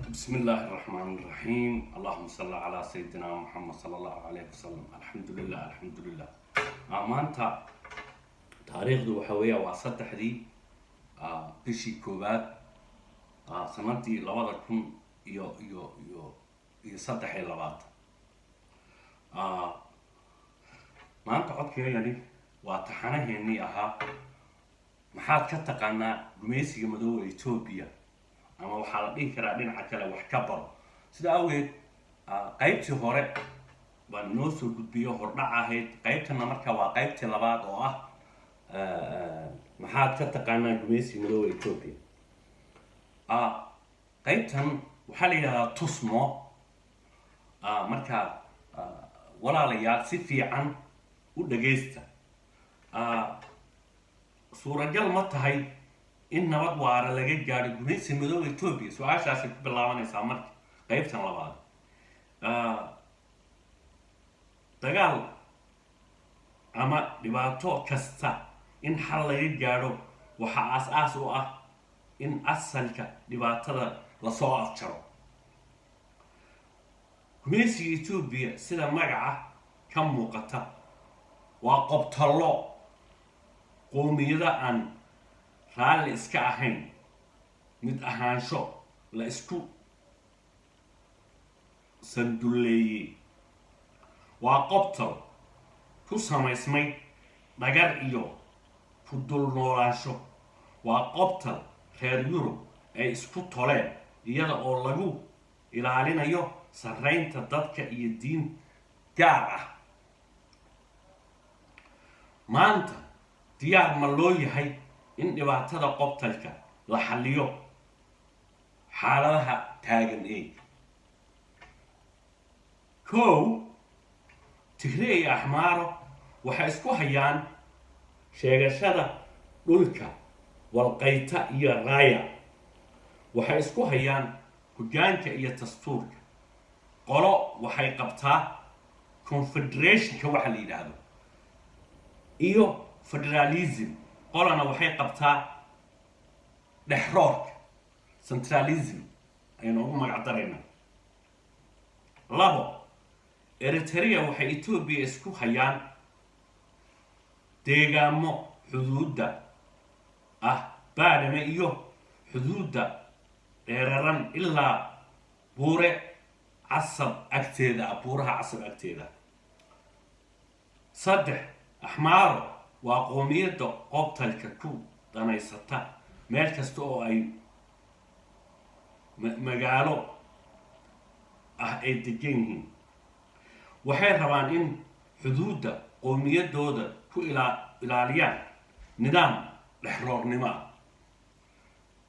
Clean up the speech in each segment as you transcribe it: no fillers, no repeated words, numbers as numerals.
بسم الله الرحمن الرحيم، اللهم صل على سيدنا محمد صلى الله عليه وسلم. الحمد لله، الحمد لله. Maanta taariikhdu waxa weeya waa 3-dii bishii koowaad, sanadii labada kun iyo 23. Maanta codkeygani waa taxanaheenii ahaa "Maxaad ka taqaanaa gumaysiga madooba Etoobiya?" ama waxaa la dhihi karaa dhinaca kale, "Wax ka baro." Sida awgeed, qaybtii hore baan inoo soo gudbiyo, hordhac ahayd. Qaybtana marka waa qaybtii labaad oo ah "Maxaad ka taqaanaa gumaysiga madooba Etoobiya?" Qaybtan waxaa la yidhahdaa tusmo. Marka walaalayaal, si fiican u dhagaysta. Suuragal ma tahay in nabad waara laga gaadho gumaysiga madooba Etoobiya? Su-aashaasay ku bilaabanaysaa marka qaybtan labaad. Dagaal ama dhibaato kasta in xal laga gaadho waxaa aas-aas u ah in asalka dhibaatada lasoo afjaro. Gumaysiga Etoobiya, sida magaca ka muuqata, waa qobtallo qoomiyado aan raalli iska ahayn mid ahaansho la isku sandulleeyey. Waa qobtal ku samaysmay dhagar iyo ku dul noolaansho. Waa qobtal reer Yurub ay isku toleen, iyada oo lagu ilaalinayo sarreynta dadka iyo diin gaar ah. Maanta diyaar ma loo yahay in dhibaatada qobtalka la xalliyo? Xaaladaha taagan ee kow, Tigre iyo Axmaaro waxay isku hayaan sheegashada dhulka Walqayta iyo Raaya. Waxay isku hayaan hoggaanka iyo dastuurka. Qolo waxay qabtaa confederationka waxa la yidhaahdo iyo federalism, qolana waxay qabtaa dhexroorka, centralism ayaynu ugu magac daraynaa. Labo, Eritrea waxay Etoobiya isku hayaan deegaamo xuduudda ah, Baadhame iyo xuduudda dheeraran ilaa Buure Casab agteeda ah, Buuraha Casab agteeda. Saddex, Axmaaro waa qoomiyadda qobtalka ku danaysata meel kasta oo ay magaalo ah ay degan yihiin. Waxay rabaan in xuduudda qoomiyadooda ku ilaaliyaan nidaam dhexroornimo ah.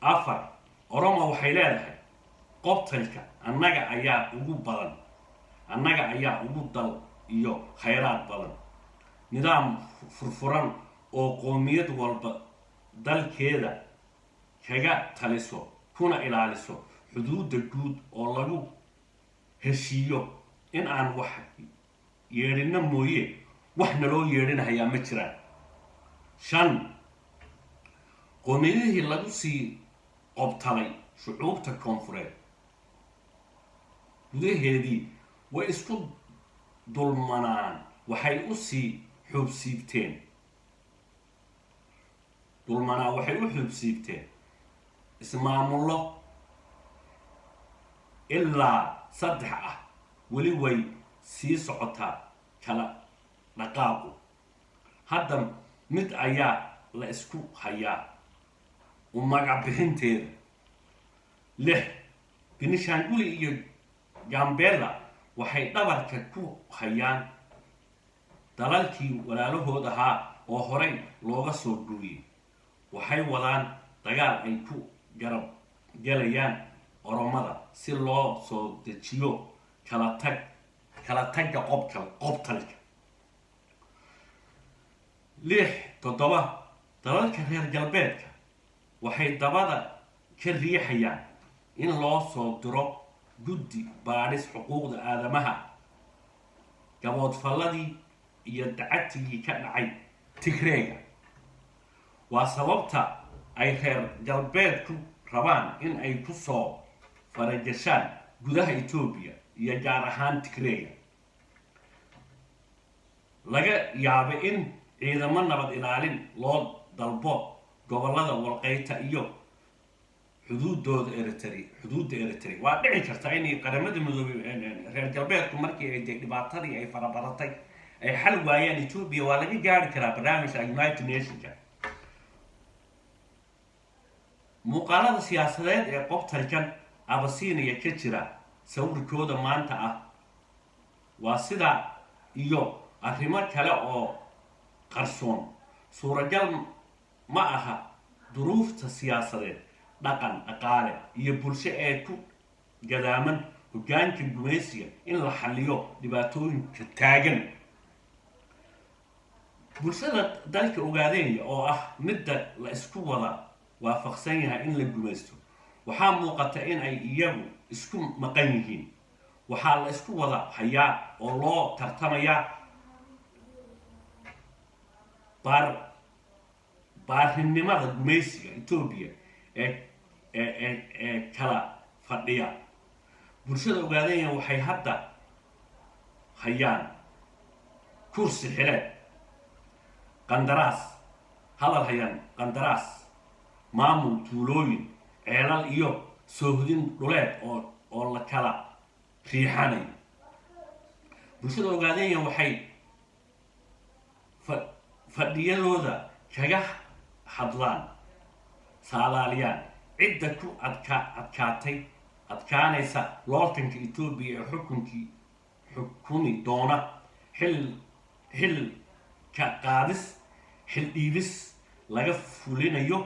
Afar, Oromo waxay leedahay: "Qobtalka annaga ayaa ugu badan, annaga ayaa ugu dal iyo khayraad badan. Nidaam furfuran oo qoomiyad walba dalkeeda kaga taliso kuna ilaaliso xuduudda guud oo lagu heshiiyo in aan wax yeedhino mooye, wax naloo yeedhinahayaa ma jiraan." Shan, qoomiyadihii lagu sii qobtalay shucuubta koonfureed gudaheedii way isku dulmanaan, waxay usii xuubsiibteen dulmanaa, waxay u xuubsiibteen ismaamullo ilaa saddex ah. Weli way sii socotaa kala dhaqaaqu. Hadda mid ayaa la isku hayaa, u magac bixinteeda. Lix, Benishanguli iyo Gambela waxay dhabarka ku hayaan dalalkii walaalahood ahaa oo horey looga soo gooyey. Waxay wadaan dagaal ay ku garab galayaan Oromada si loo soo dejiyo kala tag, kala tagga qobka qobtalka. Lix, toddoba, dalalka reer galbeedka waxay dabada ka riixayaan in loo soo diro guddi baadhis xuquuqda aadamaha gaboodfalladii iyo dacatigii ka dhacay Tigreega. Waa sababta ay reer galbeedku rabaan in ay ku soo faragashaan gudaha Etoobiya iyo gaar ahaan Tigreega. Laga yaabo in ciidamo nabad ilaalin loo dalbo gobolada Walqeyta iyo xuduudooda Eritrea, xuduudda Eritrea. Waa dhici karta inay Qaramada Midoobay, reer galbeedku markii ay dee dhibaatadii ay farabaratay ay xal waayaan Ethiopia, waa laga gaari karaa barnaamijka United Nationka. Muuqaalada siyaasadeed ee qobtalkan Abasiiniya ka jira sawirkooda maanta ah waa sida iyo arrimo kale oo qarsoon. Suuragal ma aha duruufta siyaasadeed, dhaqan, dhaqaale iyo bulsho ee ku gadaaman hoggaanka gumaysiga in la xalliyo dhibaatooyinka taagan. Bulshada dalka Ogaadeenya oo ah midda la isku wada waafaqsan yahay in la gumaysto, waxaa muuqata in ay iyagu isku maqan yihiin. Waxaa la isku wada hayaa oo loo tartamayaa baarinimada gumaysiga Etoobiya ee kala fadhiya. Bulshada Ogaadeenya waxay hadda hayaan kursi xileed, qandaraas hadal hayaan, qandaraas maamul, tuulooyin, ceelal iyo soohdin dhuleed oo la kala riixanayo. Bulshada Ogaadeenya waxay fadhiyadooda kaga hadlaan, saadaaliyaan cidda ku adkaatay, adkaanaysa looltanka Etoobiya ee xukunkii xukumi doona, xil ka qaadis, xil dhiibis laga fulinayo.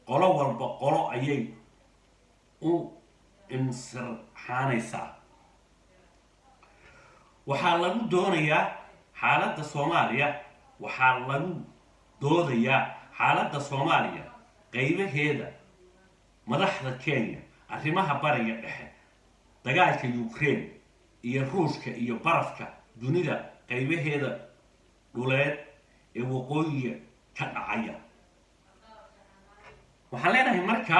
Qolo walba qolo ayay u insirxaanaysaa. Waxaa lagu doonayaa xaaladda Soomaaliya, waxaa lagu doodayaa xaaladda Soomaaliya qaybaheeda, madaxda Kenya, arrimaha Bariga Dhexe, dagaalka Ukraine iyo Ruushka iyo barafka dunida qaybaheeda dhuleed ee waqooyiga ka dhacaya. Waxaan leenahay marka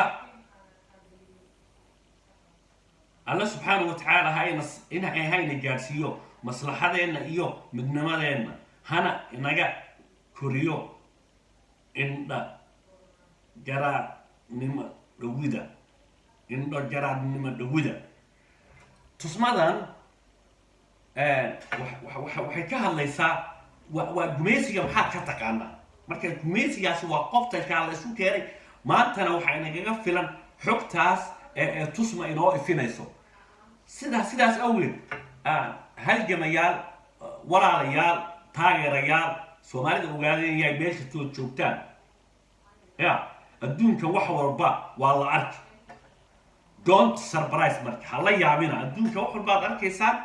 Alla subxaanahu wa tacaala hayna in hayna gaadhsiiyo maslaxadeenna iyo midnimadeenna, hana inaga koriyo indha garaadnimo dhawida, indho garaadnimo dhawida. Tusmadan waxay ka hadlaysaa waa gumaysiga maxaad ka taqaanaa. Marka gumaysigaasi waa qobtalkaa la isu keenay. Maantana waxaa inagaga filan xogtaas ee tusma inoo ifinayso. Sidaas awgeed, halgamayaal, walaalayaal, taageerayaal Soomaalida ogaadeenyahay, meel kastood joogtaan ya adduunka, wax walba waa la arki. Don't surprise. Marka ha la yaabina, adduunka wax walbaad arkaysaan.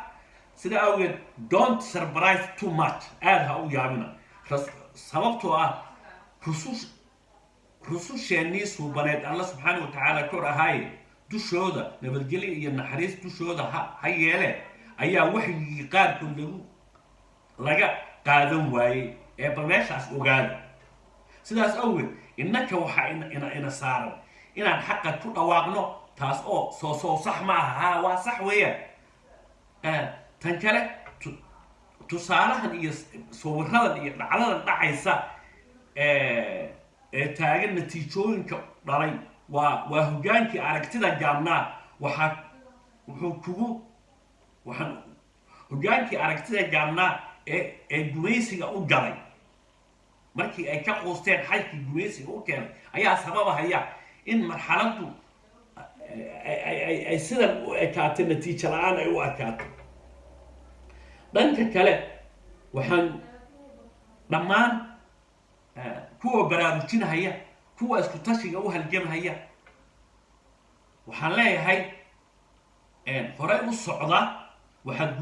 Sida awgeed, don't surprise too much, aada ha u yaabina. Sababtoo ah rususheenii suubaneed, Alla subxaana wa tacaala kor ahaaye dushooda nabadgelyo iyo naxariis dushooda ha yeele, ayaa waxyigii qaarkood laga qaadan waayey ee bal meeshaas ogaada. Sidaas awgeed, innaka waxaa ina saaran inaan xaqa ku dhawaaqno. Taas oo soo sax ma aha? Ha, waa sax weeyaan. Tan kale, tusaalahan iyo sawiradan iyo dhacdadan dhacaysa ee taagan natiijooyinka dhalay waa hogaankii aragtida gaabnaa. Waxaa wuxuu kugu waxaan hogaankii aragtida gaabnaa ee gumaysiga u galay markii ay ka quusteen xalkii gumaysiga u keenay ayaa sababahaya in marxaladdu ay sidan u ekaato, natiijo la-aan ay u ekaato. Dhanka kale, waxaan dhammaan kuwa baraarujinahaya, kuwa isku tashiga u halgamahaya, waxaan leeyahay horey u socda. Waxaad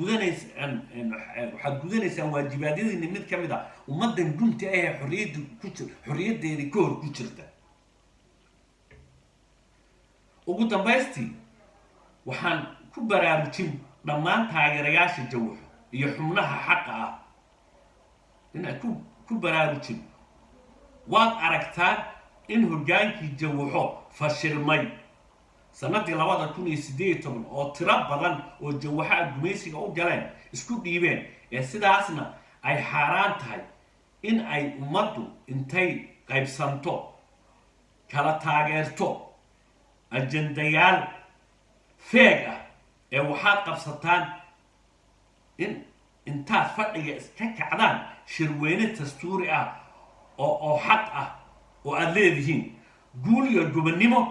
gudanaysaan waajibaadyadiini mid ka mid a ummaddan gunta ah ee xorriyadda ku jir, xorriyaddeedii ka hor ku jirta. Ugu dambaystii, waxaan ku baraarujin dhammaan taageerayaasha Jawaxo iyo xubnaha xaqa ah inaad ku baraarujin. Waad aragtaan in hoggaankii Jawaxo fashilmay. Sanadii 2018 oo tiro badan oo jawaxaa gumaysiga u galeen isku dhiibeen, ee sidaasna ay xaaraan tahay in ay ummaddu intay qaybsanto kala taageerto ajendayaal feeg ah. Ee waxaad qabsataan in intaad fadhiga iska kacdaan shirweyne dastuuri ah oo xaq ah oo aada leedihiin. Guul iyo gobonnimo.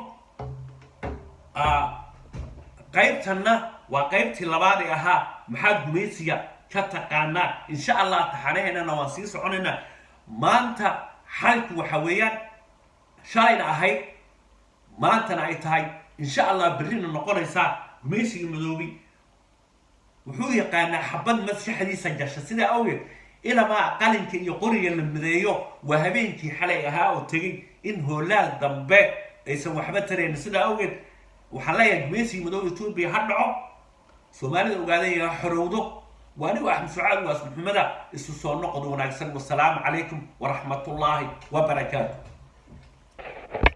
Qaybtanna waa qaybtii labaad ee ahaa "Maxaad gumaysiga ka taqaanaa?" Insha Allah taxanaheennana waan sii soconaynaa. Maanta xalku waxa weeyaan, shalayna ahayd, maantana ay tahay, insha Allah berrina noqonaysaa, gumaysiga madoobi wuxuu yaqaanaa xabad maskaxdiisa gasha. Sidaa awgeed, ilamaa qalinka iyo qoriga la mideeyo, waa habeenkii xalay ahaa oo tegey in hoolaal dambe aysan waxba tarayn. Sidaa awgeed waxaan leeyahay, gumaysiga madoobe Etoobiya ha dhaco, Soomaalida Ogaadan yaha xorowdo. Waa anigu Axmed Sucaad Waas Maxameda. Isu soo noqod wanaagsan. Wasalaamu calaykum waraxmatullaahi wabarakaatu.